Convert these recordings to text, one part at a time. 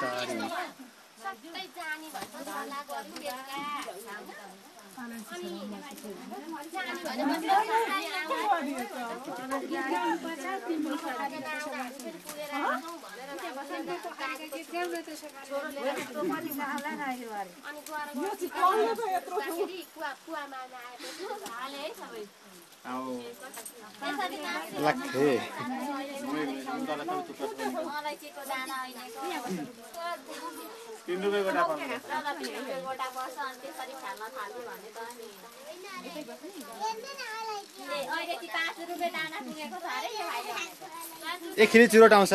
बिस्तारै सबै जानी भन्छ सल्लाह गर्नु बेलुका अनि जानी भने लक्खे एकखेरी चुरोट आउँछ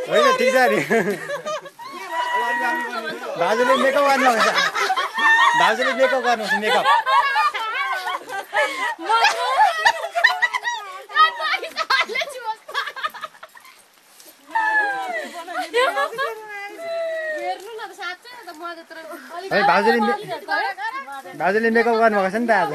होइन ठिक छ नि भाउजूले मेकअप गर्नुहुन्छ भाउजूले मेकअप गर्नुहुन्छ मेकअप भाउजूले मेकअप गर्नुभएको छ नि त आज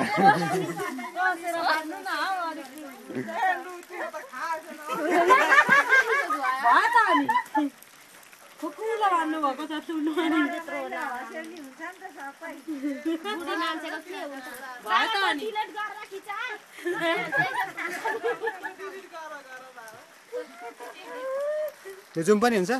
यो जुम पनि हुन्छ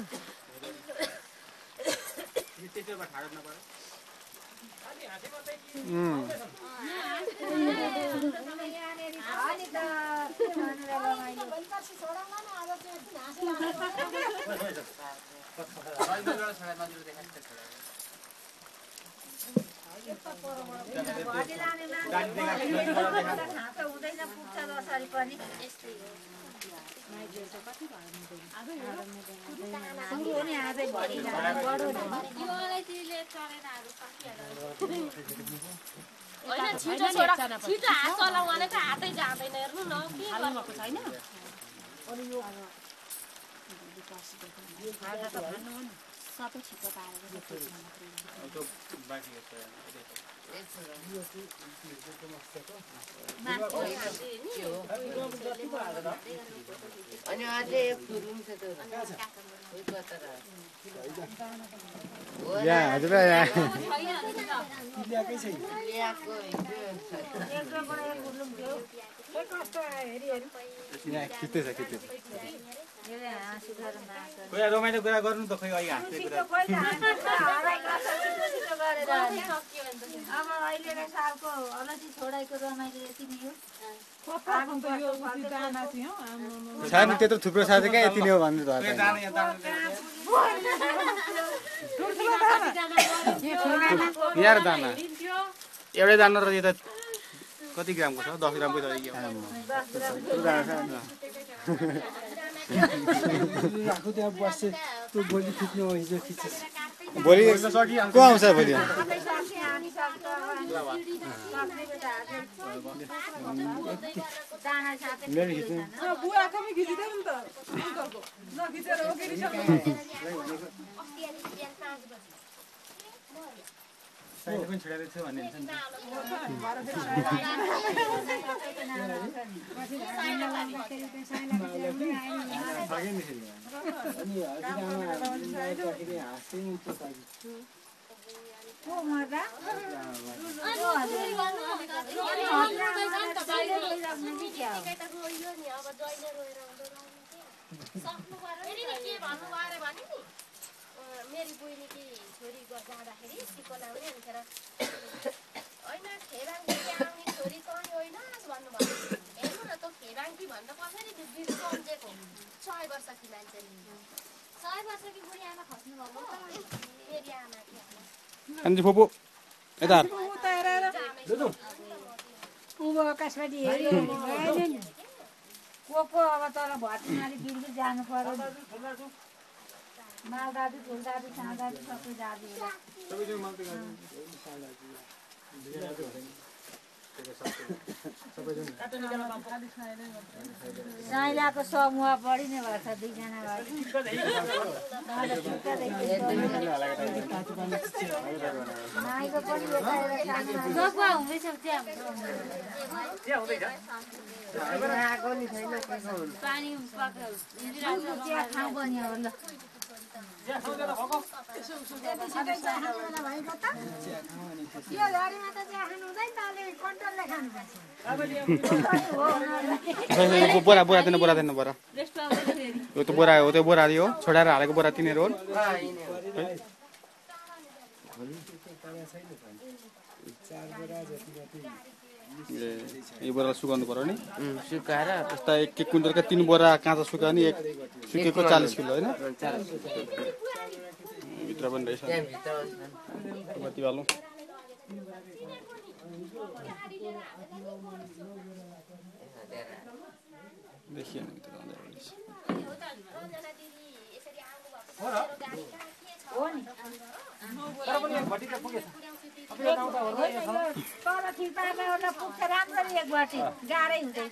छिटो हात चलाउ भनेको हातै जाँदैन हेर्नु न के गर्नुको छैन सबै छिटो अनि अझै एक फुरुम छ त यहाँ हजुर यहाँ खिच्दैछ खोइ रमाइलो कुरा गर्नु त खोइ अहिले हाँस्ने कुरा अब अहिले सालको अलैँची छोडाइको रमाइलो यति नै हो छैन त्यत्रो थुप्रो छ क्या यति नै हो भन्नु यहाँ दाना एउटै दाना र यो त कति ग्रामको छ 10 ग्रामको छ त्यहाँ बस्छ त्यो भोलि खिच्नु हिजो खिचेछ भोलि को आउँछ भोलि मेरो खिच्नु बुवाको पनि खिचिदियो नि त नखिचेर साइडले पनि छोडेर थियो भन्ने हुन्छ नि मेरी बहिनीकी छोरी जाँदाखेरि सिको लाउने अनिखेर होइन खेबाङकी आउने छोरी तँ होइन भन्नुभयो हेर्नु न त खेबाङकी भन्दा कसरी सम्झेको 6 वर्षकी मान्छेले 6 वर्षकी बुढी आमा खस्नु भएको मेरी आमाकी अनि फुपू यता उँभो आकाशवाणी हेऱ्यो को अब तल भट्टीमारी बिल्कुल जानु पर्यो मालदादी फुलदादी साँदादी सबै दादी साइलाको समूह बढी नै भएको छ 2 जना नाइको पनि गफा हुँदैछ पानी चिया खाऊ पनि हो ल बोरा बोरा दिनु बोरा दिनु बोरा यो त बोरा हो त्यो बोरा दियो छोडाएर हालेको बोरा तिनीहरू हो यो बोरा सुकाउनु पर्यो नि सुकाएर यस्ता 1 क्विन्टलका 3 बोरा काँचा सुकायो नि एक सुकेको 40 किलो हैन भित्र पनि रहेछ बत्ती बालौ देखिए नि भित्र आउँदै रहेछ तर ठिक पार्दा पुग्छ राम्ररी एक घटी गाह्रै हुँदैन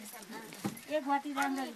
एक घटी राम्ररी